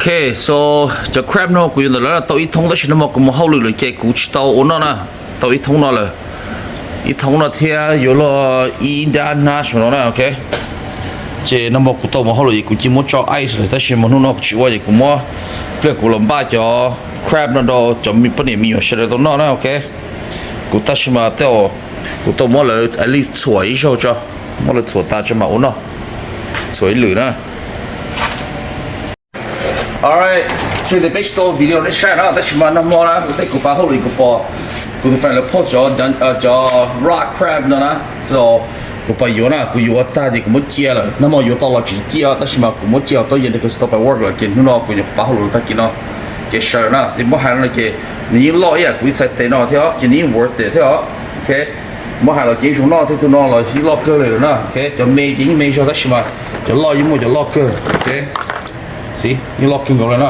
Ok, so cov crab no kuv yuav ntawm lawv tau ib thoob tab sis nag hmo kuv mus hauj lwm lawm ces kuv tsis tau ua noj na. Tau ib thoob no lawm, ib thoob no thiab yuav luag ib nrab hnab saum no na, ok. Ces nag hmo kuv tau mus hauj lwm es kuv cia muab tso ice lawm tab sis mas hnub no kuv tsis ua ces kuv muab, pliag kuv los npaj cov crab no rau cov poj niam me nyuam sawv daws tau noj na, ok. Kuv tab sis mas tej, kuv tau muab lawv at least txhuam ib zaug tso, muab lawv txhuam tas tso mam ua noj, txhuam ib lwm na. Alright, tsis tias peb tsis tau video nej saib na tab sis mas nag hmo na kuv tej kuv pab hauj lwm kuv pom kuv tus friend lawv post cov, cov rock crab no na, so kuv pom yuav na, kuv yuav ua tag ces kuv muab cia lawm, nag hmo yuav tau los tsis cia tab sis mas kuv muab cia tau yeej kuv tsis tau pab work lawm ces hnub no kuv nyuam qhuav pab hauj lwm tag kis no. Ces sawv na, ces muab hais no ces nws yeej loj ib yam kuv ib txhais tes no thiab ces nws yeej worth it thiab os. Ok, muab hais los ces yeej zoo noj thiab, tus no los yeej loj kawg li lawm na. Ok, cov me ces yeej me zog tab sis mas cov loj yeej muaj cov loj kawg. Ok, xib yeej loj kawg nkaus li na.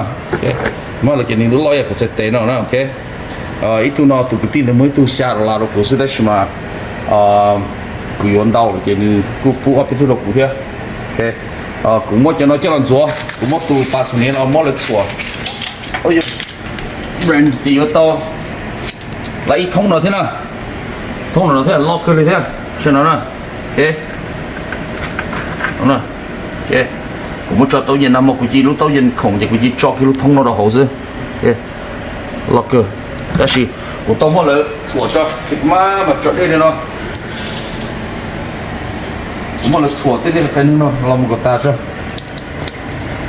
Muab los ces nws loj ib yam kuv txhais tes no na. Ok, ib tug no tus kwv tij ntawd muab ib tug xya dollar rau kuv xwb tab sis mas kuv yuav ntau lawm ces nws kuj pub ob peb tug rau kuv thiab. Ok, kuv muab cov no coj los ntxuav, kuv muab tus pas txhuam hniav no muab lawv txhuam. Brand ces yuav tau lawv ib thoob no thiab na. Thoob no thiab loj kawg li thiab, saib no na. Ok, kuv muab tso tau yeej nag hmo kuv cia lub taub yeej khoom ces kuv cia tso kiag lub thoob no rau hauv xwb. Loj kawg, tab sis kuv tau muab lawv txhuam tso ces kuv mam mam tso dej li no. Kuv muab lawv txhuam tej tej qe neeg no los mus kom tas tso.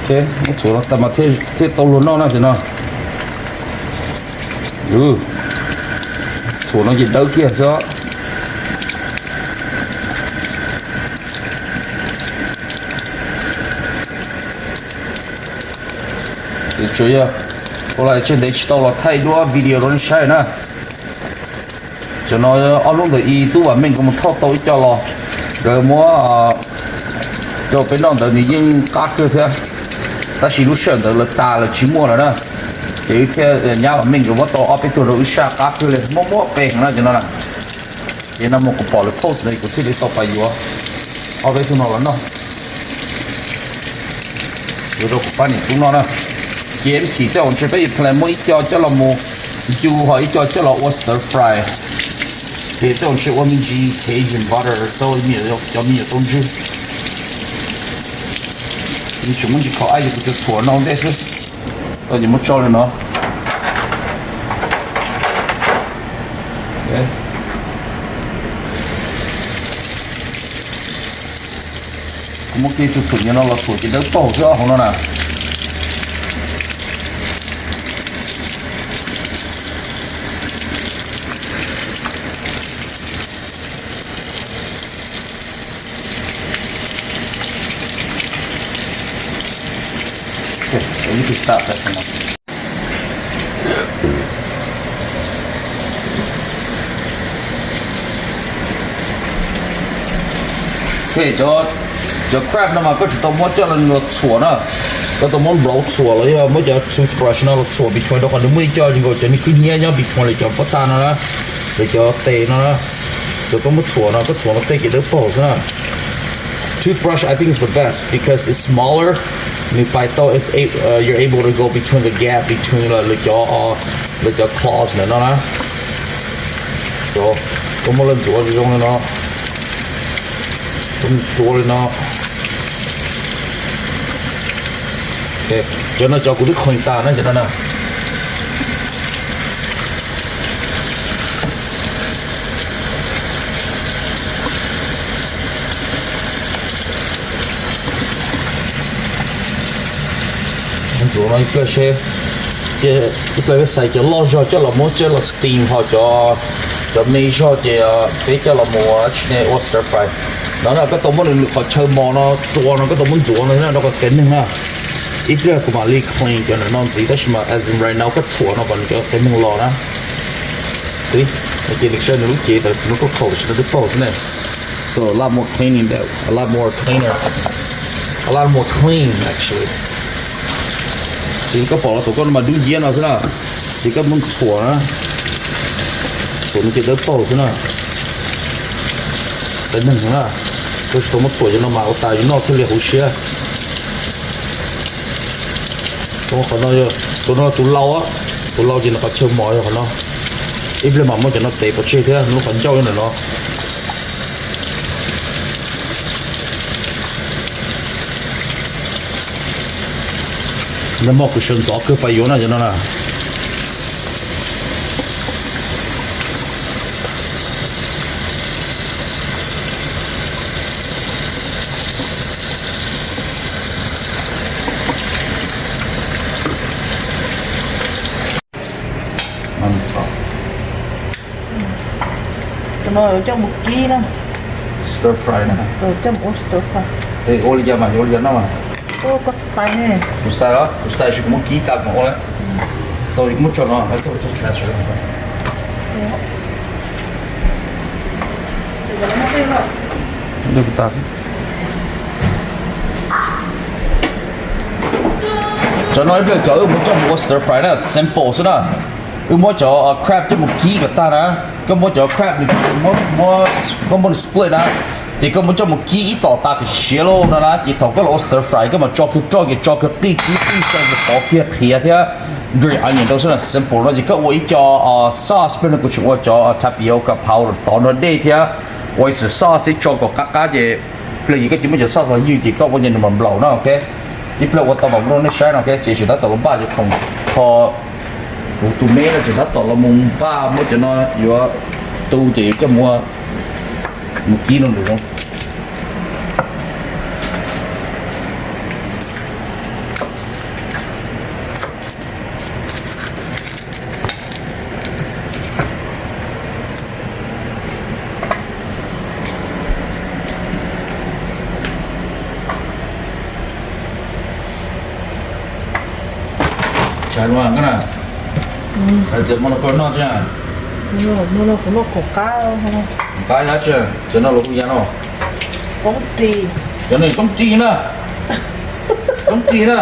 Muab txhuam tas mas thiaj tau luag noj na ces no. Txhuam no ces dawb kiag xwb. Tsuas yog ua li tseg ntev tsis tau los thaij duab video rau nej saib na. Cov no ob hnub ntawd ib tug vam meej kuv mus thauj tau ib co los, nkawd muab rau peb noj ntawd nws yeej qab kawg thiab. Tab sis lub sij hawm ntawd lawv tas lawm tsis muaj lawm na. Ces wb thiaj nyab vam meej nkawd muab tau ob peb tug rau wb saj qab kawg li, muaj muaj pes heev na cov no na. Ces nag hmo kuv pom lawv post ntawd kuv thiaj li tau pais yuav ob peb tug no los noj. Yuav rau kuv pab niam tub noj na. Ces ib chim tej zaum ntshe peb yuav plan muab ib co coj los mus ncu ho ib co coj los ua stir fry. Ces tej zaum ntshe ua me ntsis Cajun butter rau cov me nyuam tau ntswg. Tsis muaj ntsis khaub ab ces kuv tsuas txhuam no ua ntej xwb. Tau ces muab tso li no. Kuv muab kiag tus txhuam nyiav no los txhuam ces dawb paug xwb hauv no na. Okay, so we can stop that for now. Ok, cov, cov crab no mas koj tsis tau muab coj los txhuam na, koj tau muab nplauv txhuam los yog muab cov toothbrush no los txhuam between rau qhov nws muaj ib co zoo nkaus cov niag kwj hnyiab nyob between li cov pob txha no na, li cov tes no na. Cov koj muab txhuam no koj txhuam no tej ces dawb paug xwb na. Toothbrush I think is the best because it's smaller. Nws pais tau, it's a, uh, you're able to go between the gap between lawv cov, lawv cov claws ntawm no na. Cov, koj muab lawv ntxuav zoo li no, koj ntxuav li no. Cov no cov kuv twb clean tas na cov no na. Ntxuav no ib pliag seb, ib pliag peb xaiv cov loj zog coj los muab coj los steam ho cov, cov me zog ces peb coj los mus tsis ne ua stir fry. No na koj tau muab nws lwm qhov chaw mos no tua no koj tau muab ntxuav no rau kom qev neeg na. Ib pliag kuv mam li clean cov ntawm no ntxiv tab sis mas as in right now koj txhuam no kom nws cov qev neeg los na. Xwb, no ces nws saib nws lub cev ntawd nws koj khaum tam sim no twb paug xwb ne. So a lot more cleaning that, a lot more cleaner, a lot more clean actually. Ces koj pom los thaum koj no mas dub nciab no xwb na, ces koj muab txhuam na, txhuam no ces dawb paug xwb na. Qev neeg na, koj tsis tau muab txhuam cov no mas ua tas yus noj thiaj li huv siab. Qhov no yog tus no tus lau, tus lau ces nws qhov chaw mos yog qhov no. Ib pliag mam muab cov no tev pov tseg thiab lub qhov ncauj ntawm no. Nag hmo kuv sawv ntxov kawg pais yuav na cov no na. Cov no coj mus kib na. Stir fry na. Coj mus ua stir fry. Ua li cas mas, ua li cas noj mas? Ua koj style ne. Kuv style los, kuv style tsis, kuv muab kib tas kuv ua lawm. Tau kuv muab tso no, tau tso transfer. Cov no ib pliag cov wb muab coj mus ua stir fry na, simple xwb na. Wb muab cov crab coj mus kib kom tag na. Koj muab cov crab, koj muab nws split na, ces koj muab coj mus kib ib tom tas kom siav lauj no na, ces thaum koj los ua stir fry koj mam tso kiag roj, ces tso kiag qij, kib qij, tso kiag pov kiag qhiav thiab green onion rau xwb na, simple no. Ces koj ua ib co sauce, peb no kuv tseem ua cov tapioca powder tov nrog dej thiab oyster sauce xwb tso kom qab qab ces pliag ces koj cia muab cov sauce los ywg ces koj ua ces nws mam nplaum no, ok. Ib pliag ua tau mam muab rau nej saib no, ok. Ces tseem tab tom los npaj cov khoom, qhov kuv tus me no tseem tab tom los mus npaj muab cov no yuav tu ces yuav coj mus, mus kib no nws zoo. Tshav nua na, hais tias hmo no koj noj tsi? Hmo no kuv noj khoom qab. Khoom qab yog tsi? Cov no los hu yam no. Cov no coob ris na, coob ris na,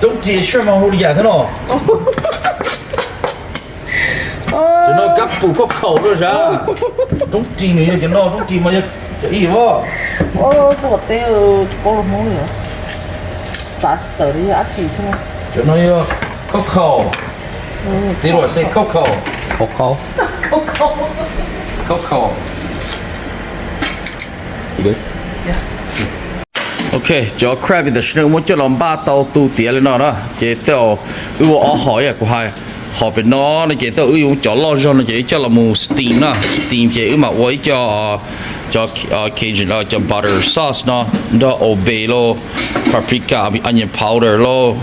coob ris sij mas hu li yam thiab no. Cov no kab pum khaub khaum rau sav. Coob ris nws yog cov no, coob ris mas yog cov ib os. Kuv teb paub lus Hmoob li, xav tsis tawm li yog dab tsi thiab. Cov no yog khaub khaum. Tij luam xej khaub khaum. Khaub khaum. Khaub khaum. Ok, cov crab tam sim no wb muab coj los npaj tau tu tiav li no na, ces tej zaum wb ua ob hom ib yam kuv hais. Hom pem no no ces tej zaum wb yuav cov loj zog no ces wb coj los mus steam na, steam ces wb mam ua ib co, cov Cajun, cov butter sauce no, nrog Old Bay lauj, paprika, onion powder lauj,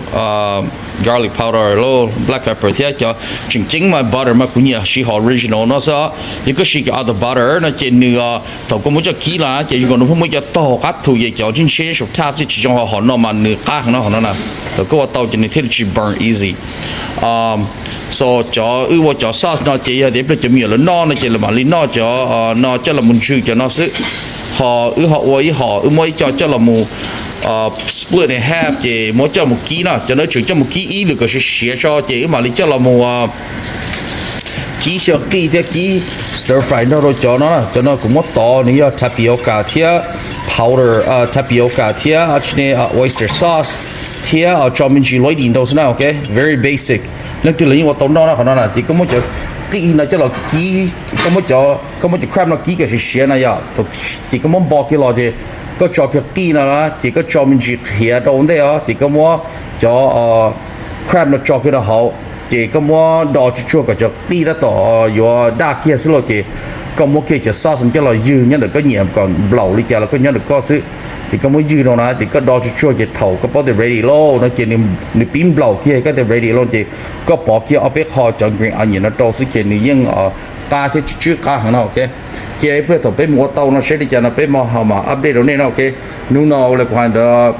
garlic powder lauj, black pepper thiab cov tseem ceeb mas butter mas kuv nyiam siv hom original no xwb. Yog koj siv cov other butter no ces nws, thaum koj muab coj kib los ces yus kom nws pheej muaj ib co tog qab thu ces cov ntshe ntshe saum thaj thiaj tsis zoo, ho hom no mas nws qab heev no, hom no na. Thaum koj ua tau ces nws thiaj li tsis burn easy. So cov wb ua cov sauce no ces yog tias ib pliag cov me nyuam lawv noj no ces lawv mam li noj cov no coj los mus ntsw cov no xwb. Ho wb ho ua ib hom, wb muab ib co coj los mus split in half ces muab coj mus kib no, cov no tseem coj mus kib ib lwm kom siav siav tso ces wb mam li coj los mus kib xyaw qij thiab kib stir fry nrog rau cov no. Cov no kuv muab tov nws yog tapioca thiab powder, tapioca thiab tsi ne, oyster sauce thiab tso me ntsis luav dim nrau xwb na, ok. Very basic, leej twg los yeej ua tau noj na. Qhov no na ces koj muab cov qij no coj los kib, koj muab cov, koj muab cov crab no kib kom siav siav na yom, ces koj muab npo kiag los ces koj tso kiag qij no na, ces koj tso me ntsis qhiav rau ua ntej os, ces koj muab cov crab no tso kiag rau hauv, ces koj muab do tsuag tsuag kom cov qij tab tom yuav daj kiag xwb lauj, ces koj muab kiag cov sauce coj los ywg nyob ntawm koj nyiam kom nplaum li cas los koj nyob ntawm koj xwb. Ces koj muab ywg rau na, ces koj do tsuag tsuag ces thaum koj paub tias ready lauj no ces nws pib nplaum kiag, koj tias ready lauj ces koj pov kiag ob peb qho cov green onion no rau xwb ces nws yeej qab thiab tsw tsw qab heev no, ok. Ces ib pliag thaum peb mus ua tau no saib li cas no peb mam ho mam update rau nej no, ok. Hnub no ua li kuv hais ntawd,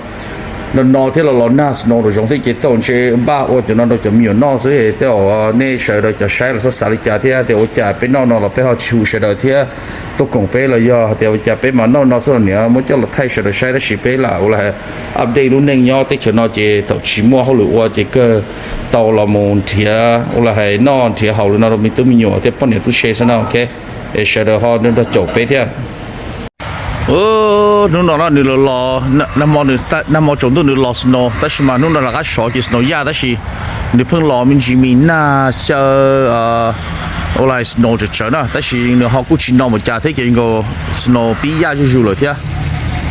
no no thiab los los nag snow rau zoov thiab ces thaum ntshe npaj ua cov no rau cov me nyuam noj xwb, tej zaum nej sawv daws cov saib los xav xav li cas thiab tias ua cas peb noj no los peb ho tsis hu sawv daws thiab tuaj koom peb los yog tias ua cas peb mas noj no xwb los niam muab coj los thaij sawv daws saib, tab sis peb lam ua li hais update lub neej nyob teb chaws no ces thaum tsis muaj hauj lwm ua ces kawg tau los mus nrhiav ua li hais noj nrhiav haus li no rau me tub me nyuam thiab poj niam tub se xwb no, ok. Es sawv daws ho nrog caum peb thiab. Hnub no no nws los los, nag hmo tsaus ntuj nws los snow tab sis mas hnub no rov qab sov ces snow yaj tab sis nws pheej los me ntsis me nag xyaw ua li snow tsawv tsawv na, tab sis nws ho kuj tsis no mus cas thiab ces nkaus snow pib yaj zuj zus lawm thiab.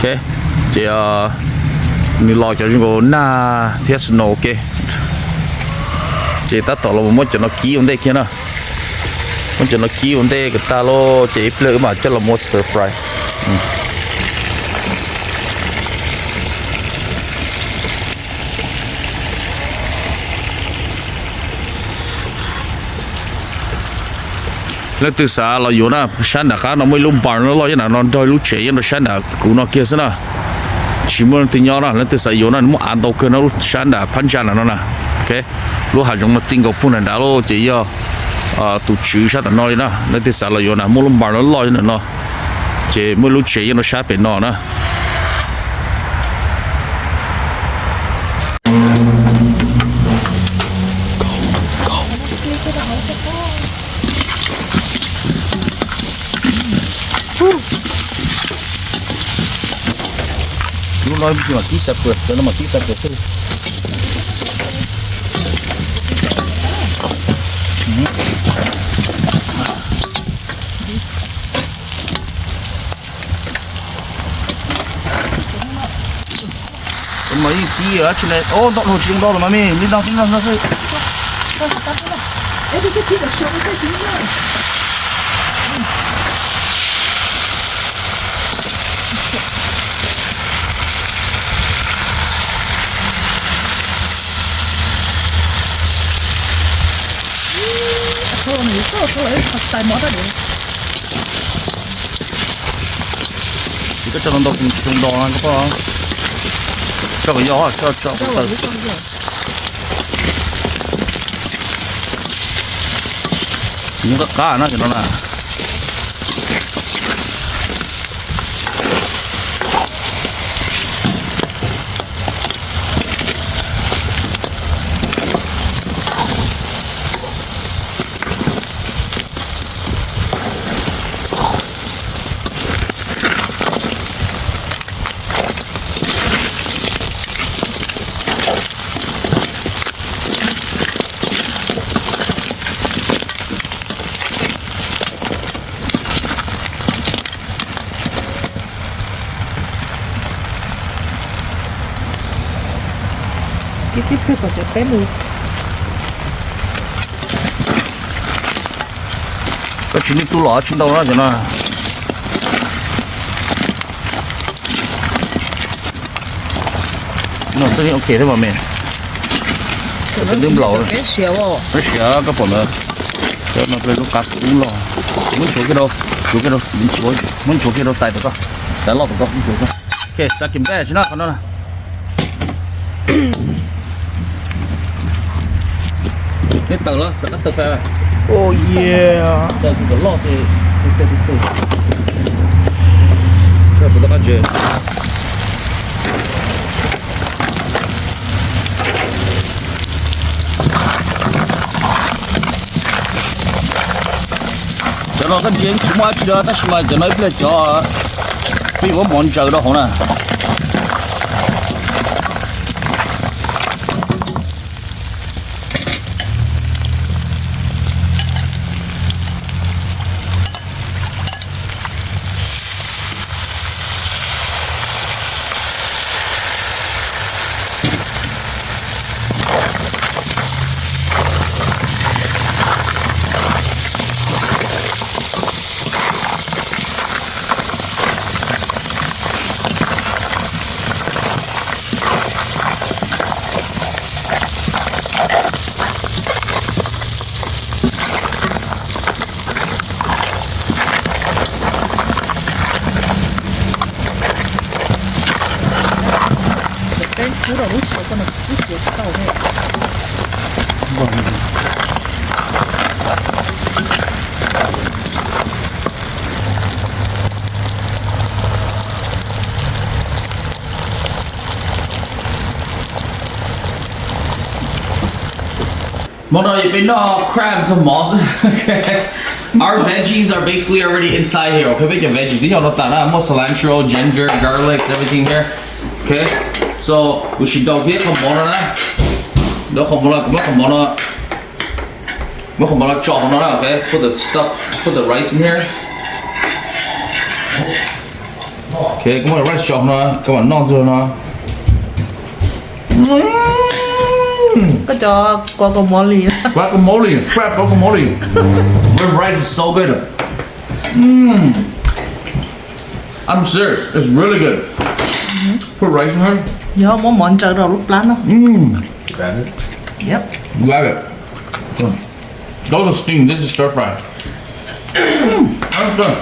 Ces nws los cov zoo nkaus nag thiab snow ua ke. Ces tab tom los muab cov no kib ua ntej kiag na. Muab cov no kib ua ntej kom tag lawm ces ib pliag wb mam coj los muab stir fry. Leej twg xav los yuav na, sab nram qab no muaj ib lub barn loj loj ib nram no nrog lub tsev yeej rau sab nram kuv no kiag xwb na. Tsis muaj leej twg nyob na, leej twg xav yuav na muaj av ntau kawg no, lub sab nram phab ntsa nram no na. Lub hav zoov no ti nkaus puag nram nrad lawm ces yog tus tswv sab tom no li na, leej twg xav los yuav na muaj lub barn loj loj ib nram no, ces muaj ib lub tsev yeej rau sab pem no na. Lub no mas tib xav pwm, lub no mas tib xav pwm xwb. Mas yeej tib dab tsi ne, o, ntau dhau tsis zoo ntau los mas me, li no xwb, li no xwb. Ces koj tso ntau ntau, koj tso kom yog, tso tso kom tawm. Nws qab qab na cov no na. Koj tsis niaj tub los tsis ntau na cov no. No twb ok thiab mas me. Twb nplaum, neb siav koj pom ntawd. Cov no ple lub qab kub los. Muab nchuav kiag rau, nchuav kiag rau, muab nchuav kiag rau tais tau koj, tais loj tau koj, muab nchuav koj. Ok, xav kim peb tsis no qhov no na. Neb tawm los, tawm qab tawm fais. Oh yeah. Tawm tus kom loj ces, tawm tus tau qab ntses. Cov no qab ntses tsis muaj dab tsi li tab sis mas cov no ib pliag cov peb yuav muab mov ntsaws rau hauv na. Hmo no peb noj crab txog mov xwb. Our veggies are basically already inside here, okay? Peb cov veggies twb yog no tas na, muaj cilantro, ginger, garlic, everything here. Okay, so kuv sim daus kiag qhov mov no na. Daus qhov mov no, muab qhov mov no, muab qhov mov no tso hauv no na, okay? Put the stuff, put the rice in here. Okay, koj muab rice tso hauv no, koj mam noj ntxiv no. Koj cov guacamole. Guacamole, crab guacamole. The rice is so good. Mm. I'm serious. It's really good. Put rice in here. Yog muab mov ntsaws rau lub plab no. Mm. Grab it. Yep. Grab it. Mm. Those are steamed. This is stir fry. Mm. That's good.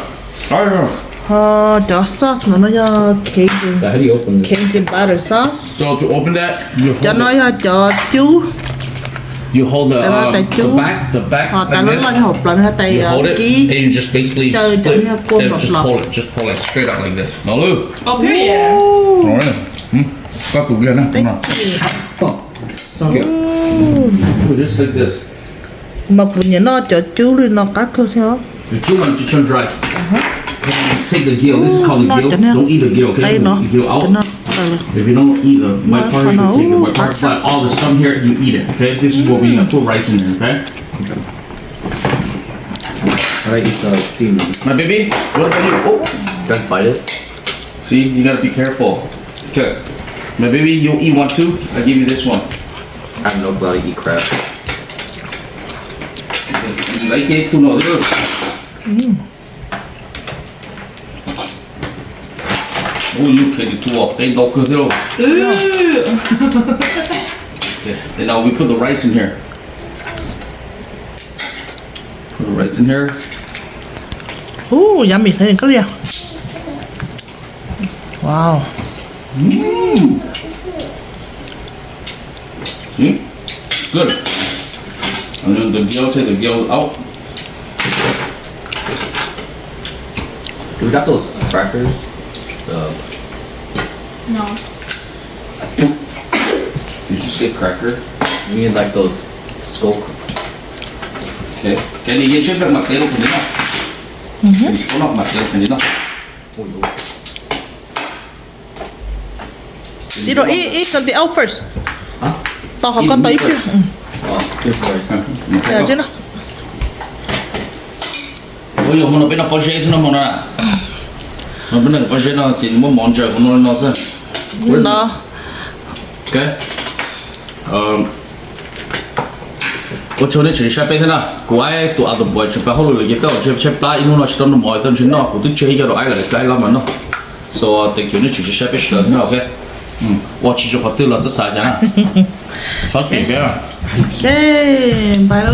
That's good. Ho cov sauce no no yog Cajun, Cajun butter sauce. So to open that, you hold it. Cov no yog cov cub. You hold the, um, the back, the back like this. Ho tas lub loj hauv plawv no tais kib. You hold it, and you just basically split. Xyaw cov no yog kua nplom nplom. Just pull it, just pull it straight out like this. No, Lou. Oh, period. All right. Hmm. Koj tus kiag na. Thank you. Good. Ooh, just like this. Mas kuv nyiam noj cov cub li no qab kawg thiab. The cub ones you turn dry. Take the gill. This is called the gill. Don't eat the gill, okay? The gill out. If you don't eat the white part, you can take the white part. But all the stem here, you eat it, okay? This is what we gonna put rice in there, okay? I like the steam. My baby, what about you? Oh. Just bite it. See, you gotta be careful. Okay. My baby, you eat one too? I give you this one. I have no blood to eat crab. Laiv kev tu no thiab. Ui, yus khev tus tuaj qe ntau kawg thiab. Okay, then now we put the rice in here. Put the rice in here. Ui, yummy heev koj li. Wow. Mm. See? Good. And then the gill, take the gill out. Do we got those crackers? The No. Did you say cracker? We need, like, those skull cr- Okay. Cái này dễ chết mà cái lúc này nó. Mình có nó mà cái này nó. Ui dồi. Eat, eat, eat something else first. Hả? Tau qhov koj tau ib pliag. Ua yog muaj no peb noj pob zeb xwb no, muaj no na. No peb noj pob zeb no ces muab mov ntsaws kuv no no xwb. No. Okay. Ua tsaug nej tseem saib peb thiab na. Kuv aib tus a tus npua tseem pab hauj lwm lawm ces tej zaum tshaib plab ib hnub no tsis tau noj mov, tej zaum noj kuv twb tseg ib co rau aib lawm, aib lab mas noj. So thank you nej tseem saib peb sawv daws thiab na, ok. Ua tsis zoo qhov twg los txhob xav cas na. Txhob cem peb na. Ok, bye.